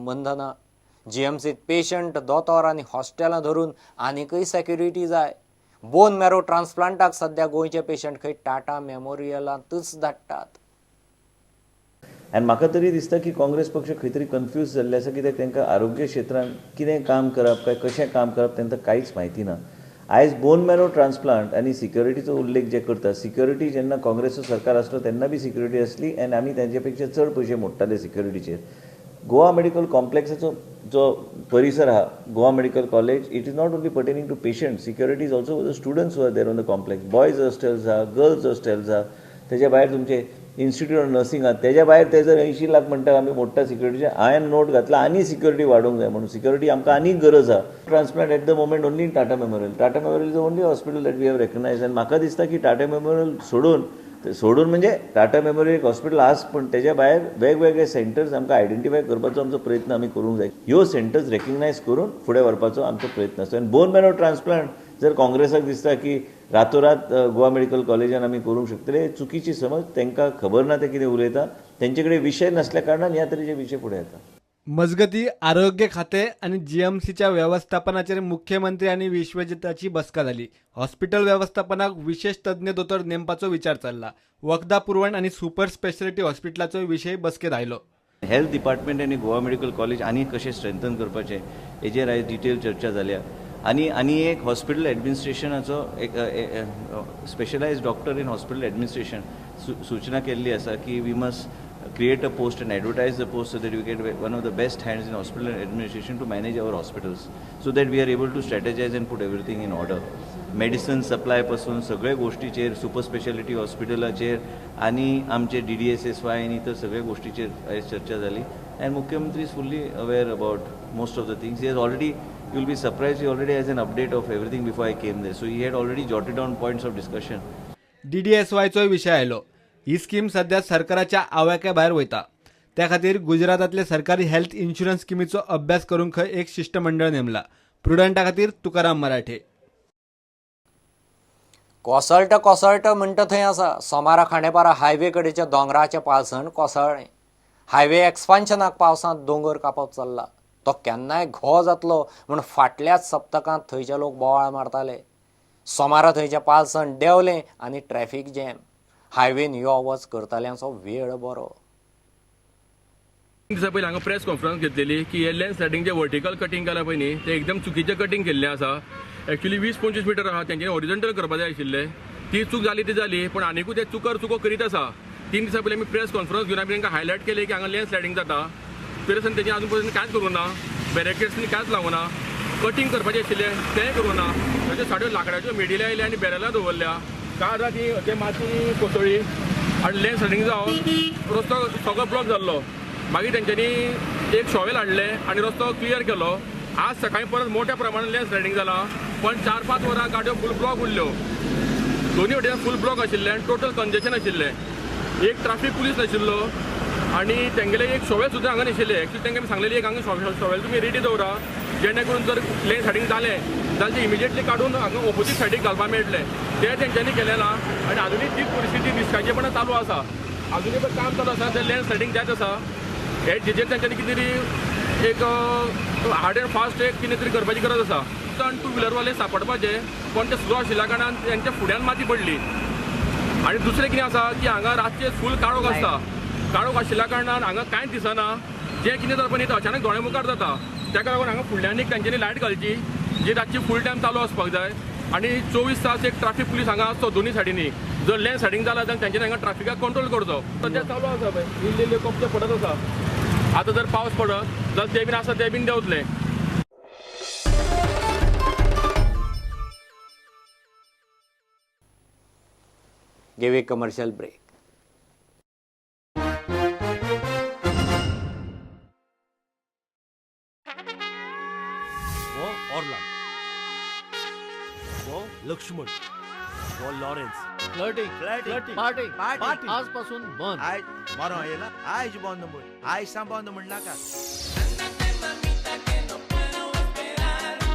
संबंद ना. जीएमसीत पेशंट, दोतोर आनी हॉस्टेलां धरून आनीकय सेक्युरिटी जाय. बोन मॅरो ट्रान्सप्लांटाक सध्या गोंयचे पेशंट खंय टाटा मेमोरियलांतूच धाडटात. आनी म्हाका तरी दिसता की काँग्रेस पक्ष खंय तरी कन्फ्यूज जाल्ले आसा, कित्याक तांकां आरोग्य क्षेत्रांत कितें काम करप काय कशें काम करप तांकां कांयच म्हायती ना. आयज बोन मॅरो ट्रान्सप्लांट आनी सिक्युरिटीचो उल्लेख जे करता, सिक्युरिटी जेन्ना काँग्रेसचो सरकार आसलो तेन्ना बी सिक्युरिटी आसली आनी आमी तांचे पेक्षा चड पयशे मोडटाले सिक्युरिटीचेर. गोवा मेडिकल कॉम्प्लेक्साचो जो परिसर आहा, Goa medical college, it is not only pertaining to patient, security is also the students who are there on the complex. Boys hostels आहा, गर्ल्स हॉस्टेल्स आहा, तेज्या भायर तुमचे इन्स्टिट्यूट ऑफ नर्सिंग आहा, तेज्या भायर ते जर 80 लाख म्हणटा आमी मोडटा सिक्युरिटीचे, हांवें नोट घातला आनी सिक्युरिटी वाडोवंक जाय म्हणून. सिक्युरिटी आमकां आनीक गरज आहा. Transplant at the moment only in Tata Memorial. Tata Memorial is the only hospital that we have recognise. आनी म्हाका दिसता की टाटा मेमोरियल सोडून म्हणजे टाटा मेमोरियल एक हॉस्पिटल आस, पण तेज्या भायर वेगवेगळे सेंटर्स आमकां आयडेंटिफाय करपाचो आमचो प्रयत्न आमी करूंक जाय. ह्यो सेंटर्स रेकग्नायज करून फुडें व्हरपाचो आमचो प्रयत्न आसता. आनी बोन मॅरो ट्रान्सप्लांट जर काँग्रेसाक दिसता की रातोरात गोवा मेडिकल कॉलेजान आमी करूंक शकतले, चुकीची समज. तांकां खबर ना ते कितें उलयता, तेंचे कडेन विशय नासल्या कारणान ह्या तरेचे विशय फुडें येता. मजगती आरोग्य खाते आणि जीएमसीच्या व्यवस्थापनाचेर मुख्यमंत्री आणि विश्वजिताची बसका झाली. हॉस्पिटल व्यवस्थापनाक विशेष तज्ञ दोतोर नेमपाचो विचार चल्ला. वखदां पुरवण आणि सुपर स्पेशालिटी हॉस्पिटलाचो विशय बसकेत आयलो. हेल्थ डिपार्टमेंट आनी गोवा मेडिकल कॉलेज आनी कशें स्ट्रेंथन करपाचें हेजेर आयज डिटेल चर्चा जाल्या. आनी आनी एक हॉस्पिटल एडमिनिस्ट्रेशनाचो एक specialised doctor in hospital administration सूचना केल्ली आसा की we must create a post and advertise the post so that we get one of the best hands in hospital administration to manage our hospitals, so that we are able to strategize and put everything in order. Medicine supply पासून सगळे गोष्टीचेर, super speciality हॉस्पिटलाचेर आनी आमचे DDSSY आनी इतर सगळे गोष्टीचेर आयज चर्चा जाली. आनी मुख्यमंत्री is fully aware about most of the things. He has already, you will be surprised, he already has an update of everything before I came there. So he had already jotted down points of discussion. DDSYचोय विशय आयलो. ही scheme सध्या सरकाराच्या आवाक्या भायर वयता. त्या खातीर गुजरातांतले सरकारी health insurance स्किमीचो अभ्यास करूंक खंय एक शिष्टमंडळ नेमला. प्रुडंटा खातीर तुकाराम मराठे. कोसळटा कोसळटा म्हणटा थंय आसा. सोमारा खांडेपारा हायवे कडेच्या दोंगराचें पालसण कोसळ्ळें. हायवे एक्सपान्शनाक पावसांत दोंगर कापप चल्ला. तो केन्नाय घो जातलो म्हूण फाटल्याच सप्तकांत थंयचे लोक बोवाळ मारताले. सोमारा थंयचें पालसण देंवलें आनी ट्रॅफीक जॅम. हायवेन यो वच करतल्यांचो वेळ बरो. 3 दिसां पयलीं हांगा प्रेस कॉन्फरन्स घेतलेली की हे लँड स्लायडींग जे वर्टिकल कटींग केलां पळय न्ही, ते एकदम चुकीचें कटींग केल्लें आसा. एक्चुअली 20-25 मिटर आहा, तेंच्यांनी ओरिजंटल करपा जाय आशिल्लें. ती चूक जाली ती जाली, पूण आनिकूय ते चुको करीत आसा. 3 दिसां पयलीं आमी प्रेस कॉन्फरन्स घेवन आमी तांकां हायलायट केलें की हांगा लँड स्लायडींग जाता, तरी आसतना तेंच्यांनी आजून पर्यंत कांयच करूं ना. बॅरिकेड्स कांयच लावूं ना, कटींग करपाचें आशिल्लें तेंय करूं ना. तशें साड्यो लांकडाच्यो मेडिल्यो आयल्या आनी बॅरलां दवरल्या. काल राती ते माती कोसळ्ळी आनी लँड स्लायडींग जावन रस्तो सगळो ब्लॉक जाल्लो. मागीर तेंच्यांनी एक शॉवेल हाडलें आनी रस्तो क्लियर केलो. आज सकाळीं परत मोठ्या प्रमाणात लँड स्लायडींग जालां, पण 4-5 वरां गाडयो फूल ब्लॉक उरल्यो. दोन्ही वटेन फूल ब्लॉक आशिल्लें आनी टोटल कंजेशन आशिल्लें. एक ट्राफीक पुलीस नाशिल्लो आनी तेंगेले एक शॉवेल सुद्दां हांगा नाशिल्लें. एक्चुअली तेंकां आमी सांगलेली एक हांगा शॉवेल तुमी रेडी दवरा, जेणे करून जर लँड स्लायडींग जालें जाल्यार ते इमिजिएटली काडून हांगा ओपोजीट सायडीक घालपाक मेळटलें. तें तेंच्यांनी केलें ना आनी आजुनूय तीच परिस्थिती निश्काळजीपणान चालू आसा. आजुनूय पण काम चालू आसा, तें लँड स्लायडींग जायत आसा. हे जेचेर तेंच्यांनी कितें तरी एक हार्ड एंड फास्ट एक कितें तरी करपाची गरज आसा. आनी टू व्हिलरवाले सापडपाचे, पण ते स्लो आशिल्ल्या कारणान तेंच्या फुड्यान माती पडली. आनी दुसरें कितें आसा की हांगा रातचें फूल काळोख आसता. काळोख आशिल्ल्या कारणान हांगा कांयच दिसना. जें कितें जाता पळय न्ही अचानक दोळे मुखार जाता. ताका लागून हांगा फुडल्यान एक तेंच्यांनी लायट घालची जी रातची फूल टायम चालू आसपाक जाय. आनी 24 तास एक ट्राफीक पुलीस हांगा आसचो दोनूय सायडींनी. जर लँड स्लायडींग जाला जाल्यार तेंच्यांनी हांगा ट्राफिकाक कंट्रोल करचो. सद्या चालू आसा पळय, इल्ले इल्ले कोपचे पडत आसा. आतां जर पावस पडत जाल्यार ते बीन आसा ते बीन देंवतले. Give a commercial break. वो ऑर्लांड, वो लक्ष्मण, वो लॉरेन्स. फ्लर्टिंग, पार्टी, आजपासून बंद. आयज बरो येला, आयज बंद म्हण, आयज सा बंद म्हण नाका.